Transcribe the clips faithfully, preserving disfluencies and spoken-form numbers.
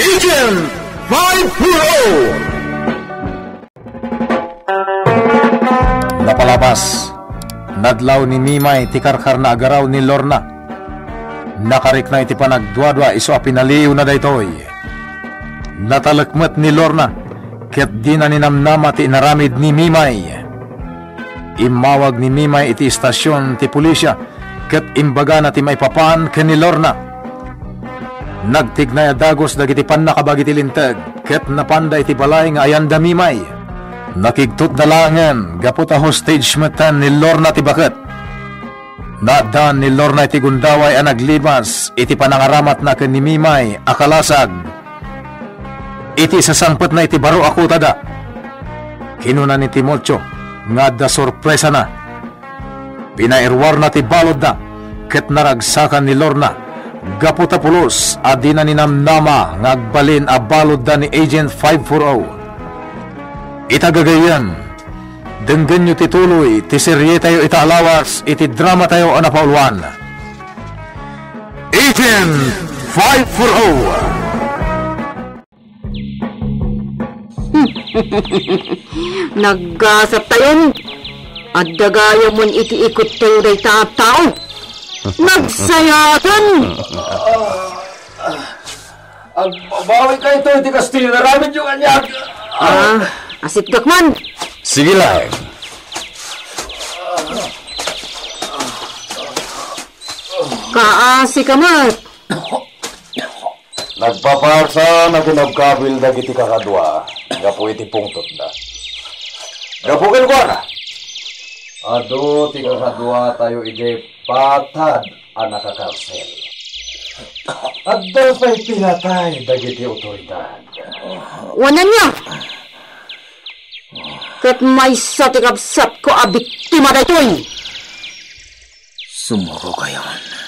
Agent five four oh! Napalabas, nadlaw ni Mimay ti karkarna a garaw ni Lorna. Nakarikna iti panagduadua isu a pinaliwna daytoy. Natalek met ni Lorna, ket dina ninamnama ti inaramid ni Mimay. Immawag ni Mimay iti istasion ti pulisya ket imbagana ti maipapan ken ni Lorna. Nagtignay a dagus dagiti pannakabagi ti linteg ket napanda iti balay nga ayanda Mimay. Nakigtotda laengen gapu ta hostage metten ni Lorna ti baket. Naaddaan ni Lorna iti gundaway a naglibas iti panangaramatna ken ni Mimay a kalasag. Iti sasangpetna iti baro a kutada, kinuna ni Timoteo nga adda sorpresana. Pinairuarna ti baludda ket naragsakan ni Lorna gapu ta pulos a dina ninamnama nga agbalin a baludda ni Agent five four oh. Ita gagayyem, denggenyo ti tuloy ti serietayo ita a lawas iti dramatayo a napauluan, Agent five four oh. Naggasat tayon. Adda gayamon iti ikuttayo dayta a tao. Nagsayaten. Agbabawi kayo iti kastoy nga aramidyo kaniak. Ah, asitgak man. Sige lang. Kaasi ka met. Nagpaparsa a kinabkabil dagiti kakadua gapu iti pungtotda. Gapu kenkuana, adu ti kakaduatayo idiay patad a nakakarsel. Adda pay pinatay dagiti otoridad. Wen ania? Ket maysa ti kabsatko a biktima daytoy. Sumurokayon.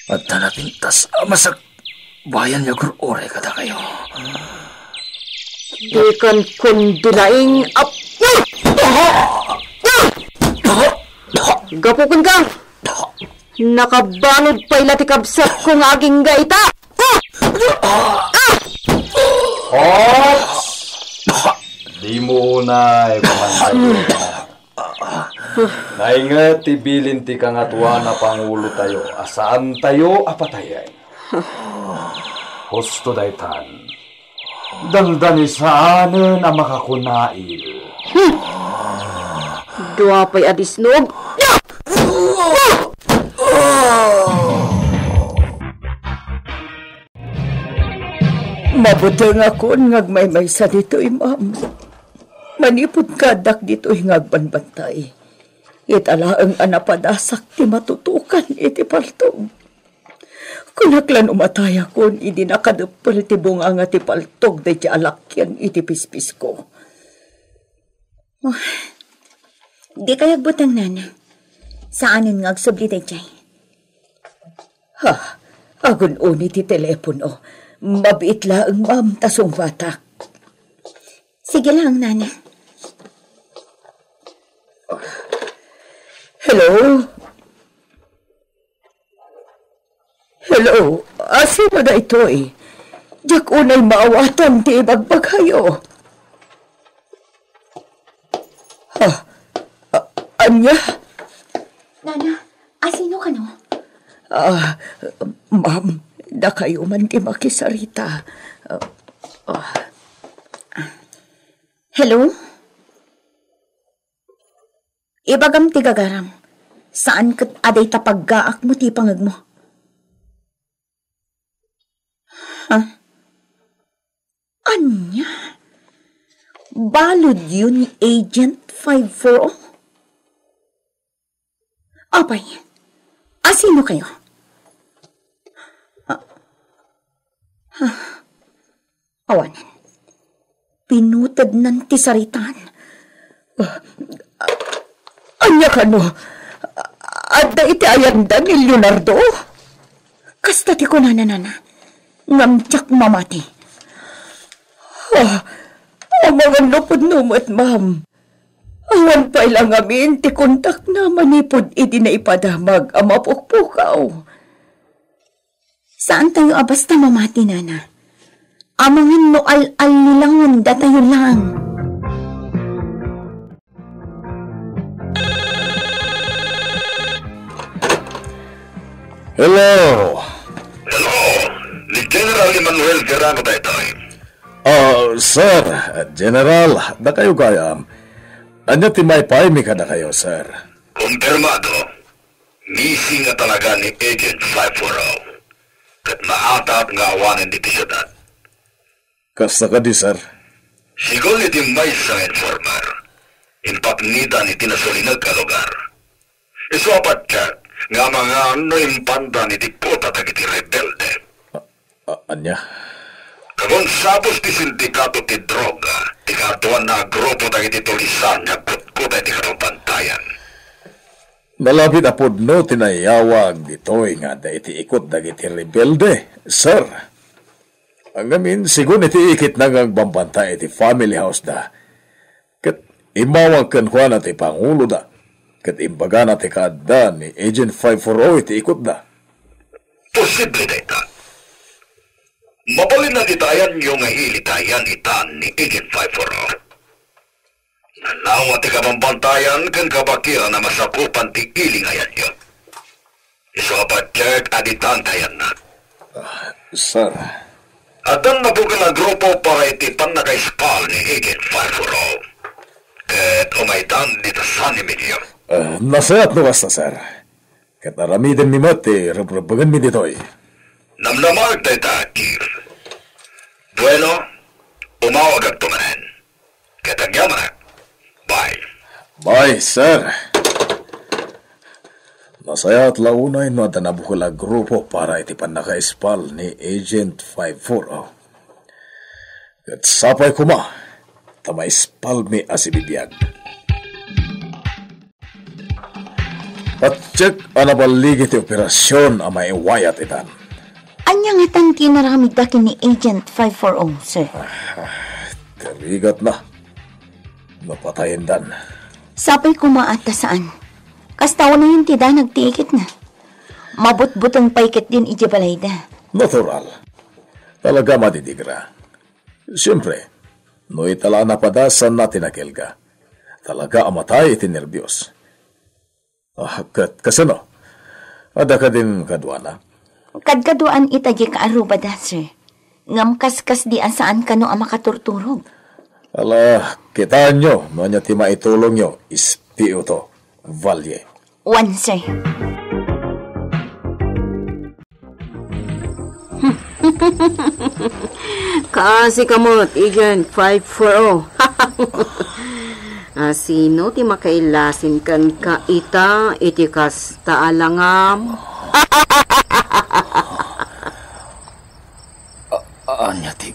Adda napintas a masakbayan nga agur-uray kadakayo. Dikan kundi laeng a... Gapu kenka, nakabalud pay la ti kabsatko nga agingga ita. Oops! Dimo unay, Commander. Nainget ti bilin ti Kangatoan a Pangulotayo a saantayo a patayen. Husto daytan, dandanisaanen a makakunail. Dua pay a disnog. Mabutengakon nga agmaymaysa ditoy, ma'am. Manipud kaaddak ditoy nga agbanbantay, ita laeng a napadasak ti matutukan iti paltog. Kunak la no matayakon idi nakadeppel ti bunganga ti paltog daydi a lakian iti pispisko. Oh, dikay agbuteng, nana. Saanen nga agsubli daydiay. Ha, agun-uni ti telepono. Mabiit laeng, ma'am, ta sungbatak. Sige lang, nana. Hello? Hello? Ah, sino daytoy? Diak unay maawatan ti ibagbagayo. Ah, ah, ania? Nana, asino kano? Ah, ma'am, dakayo man ti makisarita. Ah, ah. Hello? Ibagam ti gagaram. Saan ket a dayta paggaak mo ti pangegmo. Ha? Ania? Baludyo ni Agent five four oh? Apay, asino kayo? Ah, ah, awanan. Pinutednan ti saritan. Ah, ania kano? Adda iti ayanda ni Leonardo? Kasta ti kunana, nana. Ngem diak mamati. Ah, amangan no pudno met, ma'am. Awan pay la ngamin ti kontakna manipud idi naipadamag a mapukpukaw. Saantayo a basta mamati, Nana. Amangan no al-allilangon datayo lang. Hello! Hello! Ni General Emmanuel Guerrero daytoy. Ah, sir, General, dakayo gayam. Ania ti maipaymi kadakayo, sir? Kumpirmado. Missing nga talaga ni Agent five four oh. Ket maatat nga awanen ditoy siudad. Kasta kadi, sir? Sigun iti maysa nga informer, impapnidan iti nasulinek a lugar. Isu a pattiek nga amangan no impandan iti kuta dagiti rebelde. A-, ania? Kagonsapos ti sindikato ti droga, ti kaaduanna a grupo dagiti tulisan nga agkutkota iti kabambantayan. Nalabit a pudno ti nayawag ditoy nga adda iti ikut dagiti rebelde, sir. Ngamin, sigun iti ikitna nga agbambantay iti family house da, ket immawag kenkuana ti panguloda, ket imbagana ti kaadda ni Agent five four oh iti ikutda. Posible dayta. Mabalin a ditayanyo nga ilitayan itan ni Agent five four oh. Nalawa ti kabambantayan ken kabakiran a masapupan ti ili nga ayanyo. Isu a pattiek a ditan ti ayanna. Ah, sir. Addan nabukel a grupo para iti pannakaispal ni Agent five four oh. Ket umaydan dita San Emilio. Ah, nasayaat no kasta, sir. Ket aramidenmi met ti rebrebbengenmi ditoy. Namnamaek dayta, Chief. Bueno, umawagakto manen. Ket agyamanak. Bye. Bye, sir. Nasayaat la unay no adda nabukel a grupo para iti pannakaispal ni Agent five four oh. Ket sapay koma ta maispalmi a sibibiag. Pattiek a naballigi ti operasion a maiwayat itan. Ania ngatan ti inaramidda ken ni Agent five four oh, sir? Ah, ti rigatna. Napatayendan. Sapay koma a ta saan. Kasta unayen ti danag ti ikitna. Mabutbuteng pay ketdin idiay balayda. Natural. Talaga madidigra. Siempre, no ita la a napada, saanna ti nakelga. Talaga a matay iti nerbios. Ah, ket kasano? Adda kadin kaduana? Kadkaduaan ita diay kaarrubada, sir. Ngem kaskasdi a saan kano a makaturturog. Ala, kitaenyo no ania ti maitulongyo, Espiritu Valle. Wen, sir. Kaasi ka met, Agent five four oh. A, sino ti makailasin kenka ita iti kasta a langam? A-, ania ti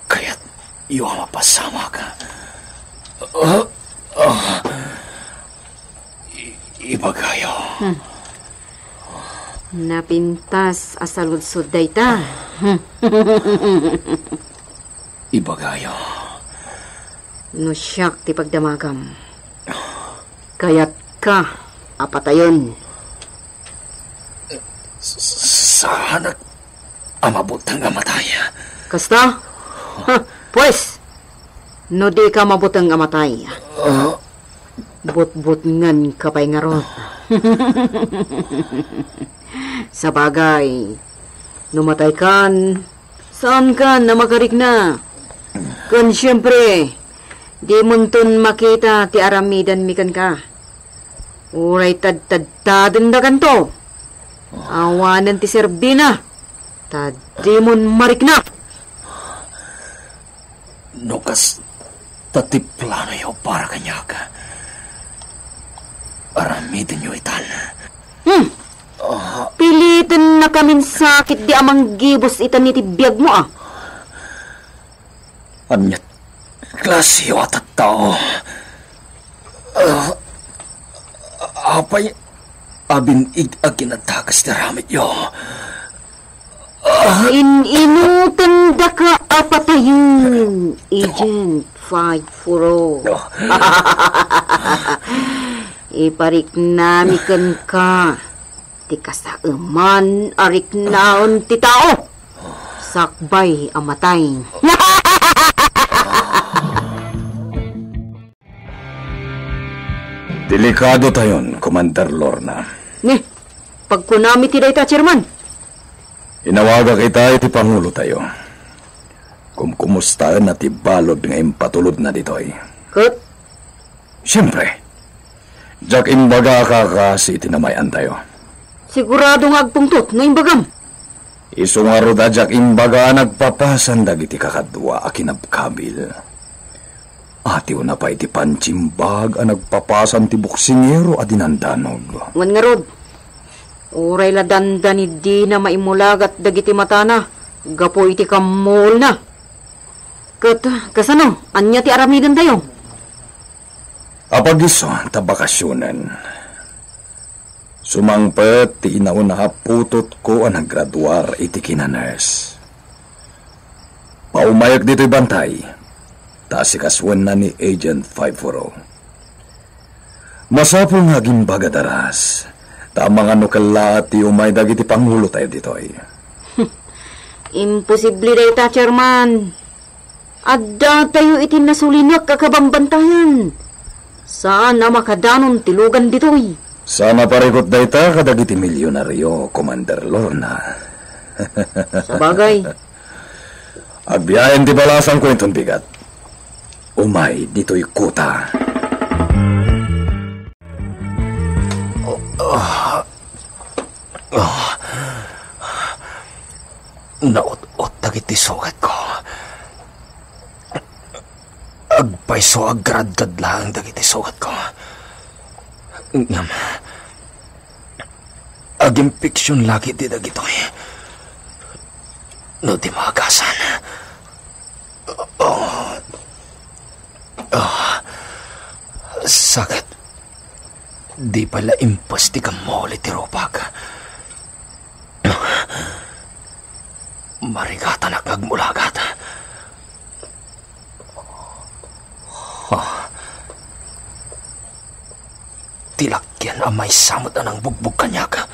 kayatyo a mapasamak? Ah, ah. I-, ibagayo. Hmm. Napintas a saludsod dayta. Hmm. Ibagayo. No siak ti pagdamagam, kayatka a patayen? S-, saanak a mabuteng a matay. Kasta? Ha, pues, no dika mabuteng a matay, ah, butbutngenka pay ngarud. Sabagay, no mataykan, saankan a makarikna. Ken siempre, dimonton makita ti aramidenmi kenka. Uray tadtadtadendakanto, awanen ti serbina, ta dimon marikna. No kasta ti planoyo para kaniak, aramidenyo itan. Hmm. Ah. Pilitennakamin sakit di a manggibus itan iti biagmo, a. Ania klase a tattao? Ah, apay a bin-ig a kinadakes ti aramidyo? Ah. In-inutendaka a patayen, Agent five four oh. Ah. Ipariknami kenka ti Ikasaeman a riknaen ti tao, sakbay a matay. Delikado tayon, Commander Lorna. Ne, pagkunami ti dayta, Chairman. Inawagak ita iti pangulotayo. Kumkumustaenna ti balud nga impatulodna ditoy. Ket? Siempre, diak imbaga a kakasi iti namay-antayo. Sigurado nga agpungtot no imbagam. Isu ngarud a diak imbaga a nagpapasan dagiti kakadua a kinabkabil. Atiwna pay ti pansimbag a nagpapasan ti boksingero a dinandanog. Wen ngarud, uray la dandani dina maimulagat dagiti matana gapu iti kammuolna. Ket kasano, ania ti aramidentayo? Apag-isu ta bakasionen. Sumangpet ti inauna a putotko a naggraduar iti kinanurse. Paumayek ditoy bantay, ta asikasuenna ni Agent five four oh. Masapul nga agimbaga daras, ta amangan no kellaat ti umay dagiti pangulotayo ditoy. Imposible dayta, Chairman. Addatayo iti nasulinek a kabambantayan. Saan a makadanon ti lugan ditoy. Saan a parikut dayta kadagiti milionario, Commander Lorna. Sabagay. Agbiahen ti balasangko inton bigat. Umay ditoy kuta. Naut-ot dagiti sugatko. Agpayso a agradgad laeng dagiti sugatko. Ngem, aginfeksion la ketdi dagitoy no di maagasan. Oh. Oh. Sakit. Di pay la impas ti kammuol iti rupag. Marigatanak nga agmulagat. Ah. Ti lakian a maysa met a nangbugbog kaniak.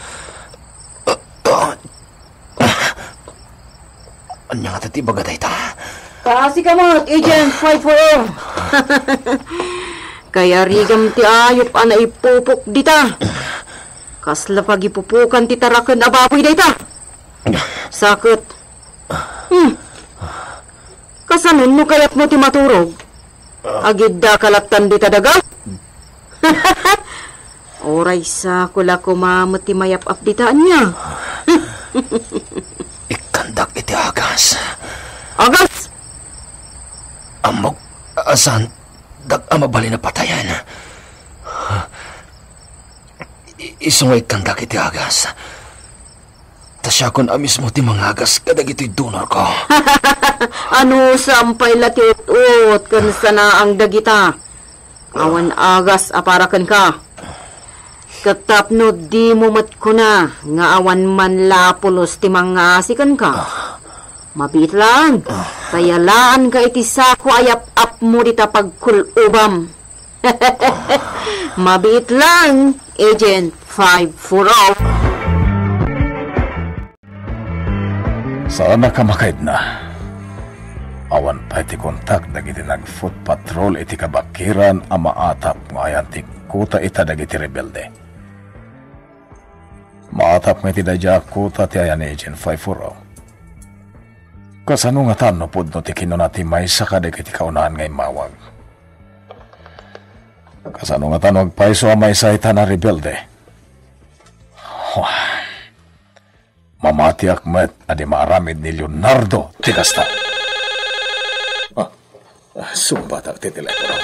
Ania ngata ti ibaga dayta? Kaasi ka met, Agent five four oh. Kayarigam ti ayup a naipupok dita. Kasla pagipupokan ti taraken a baboy dayta. Sakit. Hmm. Kasano no kayatmo ti maturog? Agidda ka lattan dita daga? Uray sako la koma met ti mayap-ap dita, ania? Ikkandak iti agas. Agas? Ammok a saandak a mabalin a patayen. I-, isu nga ikkandak iti agas. Ta siakon a mismo ti mangagas kadagitoy donorko. Anusam pay la ti ut-ot ken sanaang dagita. Awan agas a para kenka. Ket tapno dimo met kuna nga awan man la a pulos ti mangngasi kenka. Mabiit laeng, ta yalaanka iti sako a yap-apmo dita pagkul-obam. Mabiit laeng, Agent five four oh. Saanak a makaidna. Awan pay ti kontak dagiti nag-foot patrol iti kabakiran a maatap nga ayan ti kuta ita dagiti rebelde. Maatap nga iti daydiay a kuta ti ayan ni Agent five four oh. Kasano ngatan no pudno ti kinuna ti maysa kadagiti kaunaan nga immawag? Kasano ngatan no agpayso a maysa ita a rebelde? Mamatiak met a di maaramid ni Leonardo ti kasta. Ah, ah, sungbatak ti telepono.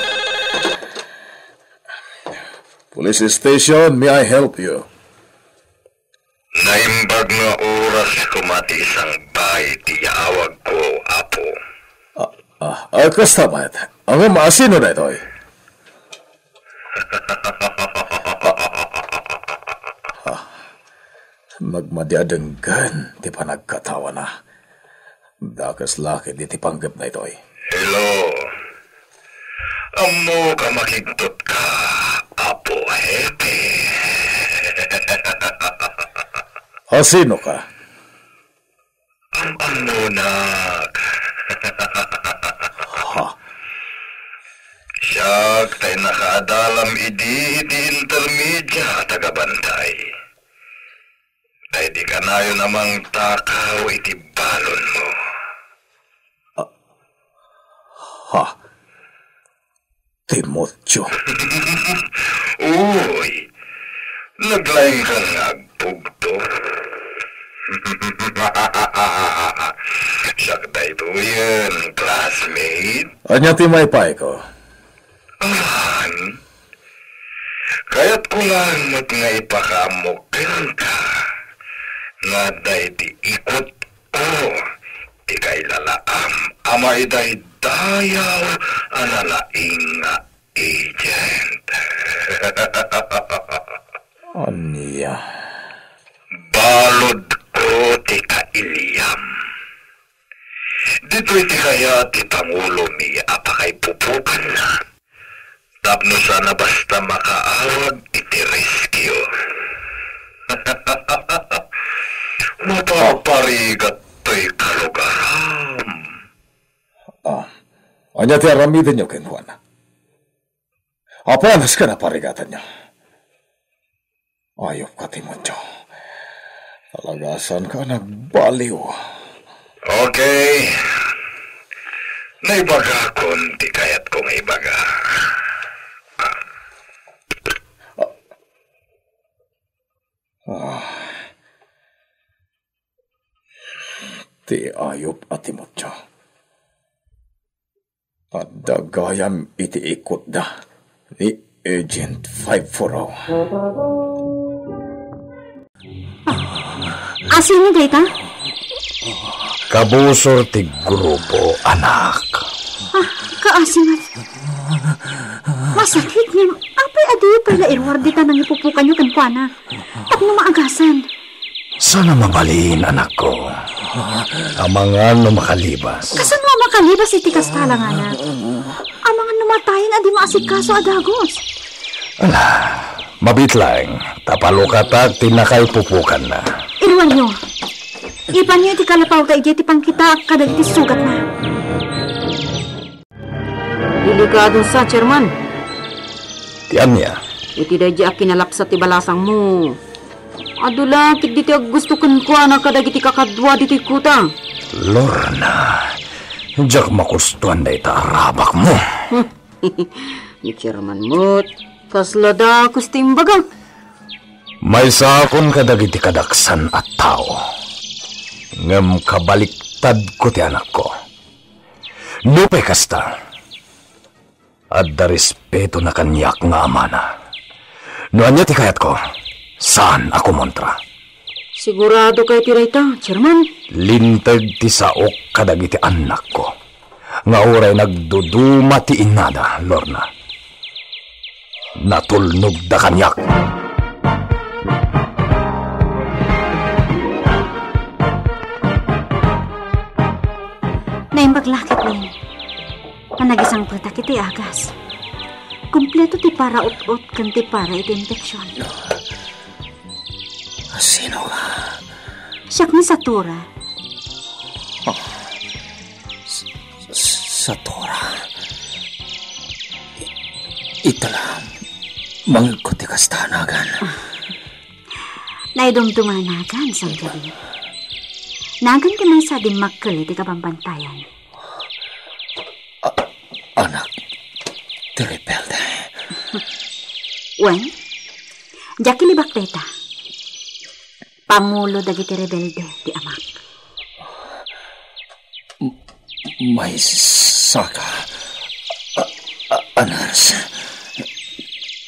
Police station, may I help you? Naimbag nga oras koma ti isangbay ti yaawagko, Apo. Ah, ah, ah, kasta met. Ngem, asino daytoy? Ah, nagmadi a denggen ti panagkatawana. Dakes la ketdi ti panggep daytoy. Hello. Ammok a makigtot ka, Apo Hepe. A sino ka? Am-ammonak. Ha? Siak tay nakaadalam idi iti intermedia a tagabantay. Tay di kanayon a mangtakaw iti balonmo. Ha? Timoteo. Uy, naglaingkan nga agpugto. Siak daytoyen, classmate. Ania ti maipaayko? Awan. Kayatko laeng met nga ipakaammo kenka nga adda iti ikut O, ti kailalaam a maidaydayaw a nalaing nga agent. Ania? Baludko ti kailiam. Ditoy ti kayat ti pangulomi a pakaipupokanna. Tapno saan a basta makaawag iti rescue. Maparparigat toy kalugaram. Ah, ania ti aramidenyo kenkuana? Apanas ken a parigatanyo? Ayupka, Timoteo. Alagasanka a nagbaliw. Okay. Naibagakon ti kayatko nga ibaga. Ah. Ti ayup a Timoteo. Adda gayam iti ikutda ni Agent five four oh. Ah, asino dayta? Kabusor ti grupo, anak. Ah, kaasi met. Masakit ngem, apay a diyo pay la iruar dita nangipupokanyo kenkuana? Tapno maagasan. Saan a mabalin, anakko. Amangan no makalibas. Kasano a makalibas iti kasta, anak? Amangan no matayen a di maasikaso a dagus. Ala, mabiit laeng, ta palukatak ti nakaipupokanna. Iruaryo. Ipanyo iti kalapawta idiay ti pangkitaak kadagiti sugatna. Delikado sa, Chairman. Ti ania? Iti daydi a kinalapsat ti balasangmo. Adu la ketdi ti aggusto kenkuana kadagiti kakadua ditoy kuta. Lorna, diak makustuan dayta a rabakmo. Ni Chairman met, kasla dakus ti imbaga. Maysaakon kadagiti kadaksan a tao. Ngem kabaliktadko ti anakko. Nupay kasta, adda respetona kaniak nga amana. No ania ti kayatko, saan a kumontra. Siguradoka iti dayta, Chairman? Linteg ti saok kadagiti annakko nga uray nagduduma ti innada, Lorna. Natulnogda kaniak. Naimbag la ketdin a nagisangpetak iti agas. Kompleto ti paraut-ot ken ti para iti infeksion. Sino ka? Siak ni Satora. Oh. S-, s-, Satora. I-, ita la, mangegko ti kasta a nagan. Ah. Naidumduma a nagan, saan kadi? Nagan ti maysa a dimmakkel iti kabambantayan. A-, anak ti rebelde. Wen, diak ilibak dayta. Pangulo dagiti rebelde ti amak. M-, maysaka a, a, a nurse.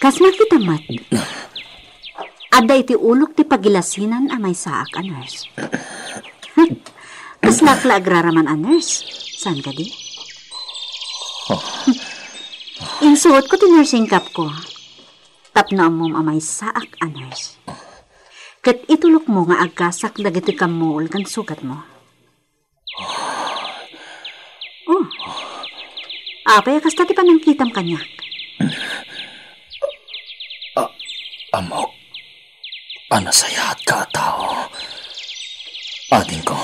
Kas nakita met, adda iti ulok ti pagilasinan a maysaak a nurse. Kaslak la agraraman a nurse, saan kadi? Insuotko ti nursing cap ko tapno ammom a maysaak a nurse. Ket itulokmo nga agasak dagiti kammuol ken sugatmo. Oh. Apay a kasta ti panangkitam kaniak? A-, ammok a nasayaatka a tao. Adingko,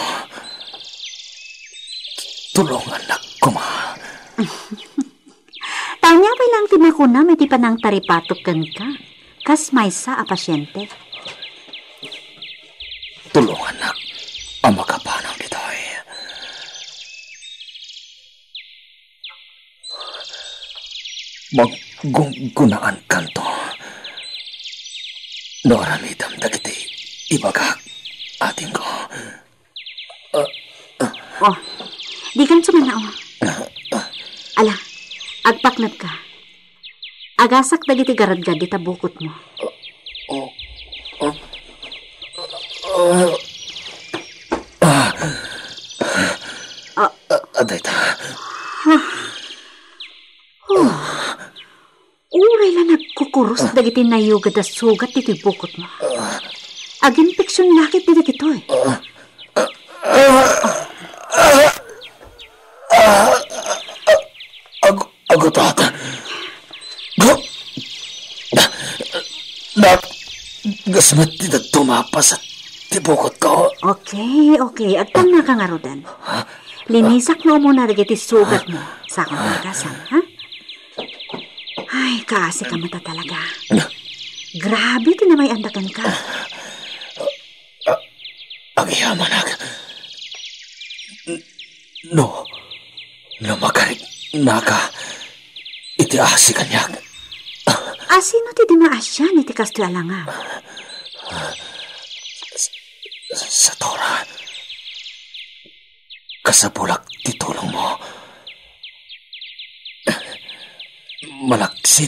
tulongannak koma. Tawnia pay lang ti makunam iti panangtaripatok kenka, kas maysa a pasiente. Tulongannak a makabanag ditoy. Maggunggunaankanto no aramidem dagiti ibagak, adingko. Ah, ah. Oh, dikan sumannao. Ah, ah. Ala, agpaknetka. Agasak dagiti garadgad ita bukotmo. Oh, oh, ah, ah, ah, ah, dayta. Ah. Oh. Uray la nagkukurus dagiti nayugad a sugat ditoy bukotmo. Aginfection la ket dagitoy. Ag-, agutat. Naggasmet ti daduma a paset ti bukotko. Okay, okay. Agtangaka ngaruden. Linisak no umuna dagiti sugatmo. Sakon, agasan, ha? Ay, kaasi ka mata talaga. Grabe ti namay-anda kenka. Agyaman, ag-, no, no makariknaka iti asi kaniak. Asino ti di maasian iti kastoy a langa? Satora, kasapulak ti tulongmo. Malaksid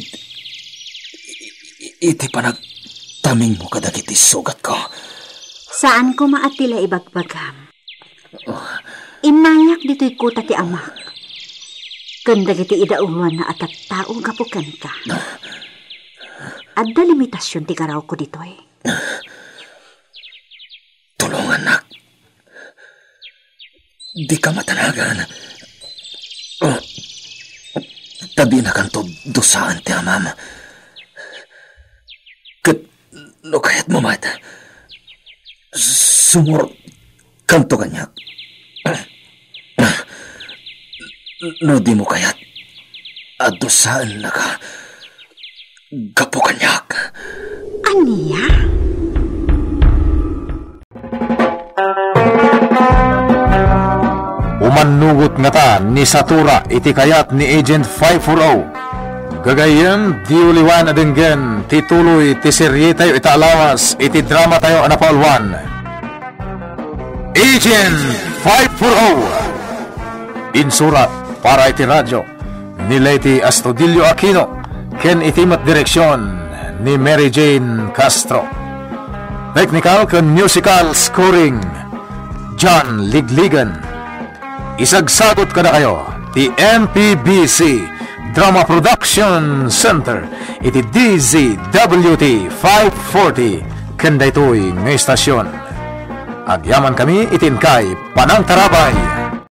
iti panagtamingmo kadagiti sugatko. Saan koma a ti la ibagbagam. Immayak ditoy kuta ti amak ken dagiti idauloanna a tattao gapu kenka. Adda limitasion ti garawko ditoy. Tulongannak. Dika matanagan. Ta dinakanto dusaen ti amam. Ket no kayatmo met, sumurotkanto kaniak. No dimo kayat a dusaennaka gapu kaniak. Ania? Umannugot ngata ni Satura iti kayat ni Agent five four oh. Gagayyem, di uliwan a denggen ti tuloy ti serietayo ita a lawas iti dramatayo a napauluan, Agent five four oh. Insurat para iti radyo ni Leti Astudillo Aquino ken iti met direksion ni Mary Jane Castro. Technical ken musical scoring, John Ligligan. Isagsagut kadakayo ti M P B C Drama Production Center iti D Z W T five forty ken daytoy nga istasyon. Agyamankami iti inkay panangtarabay.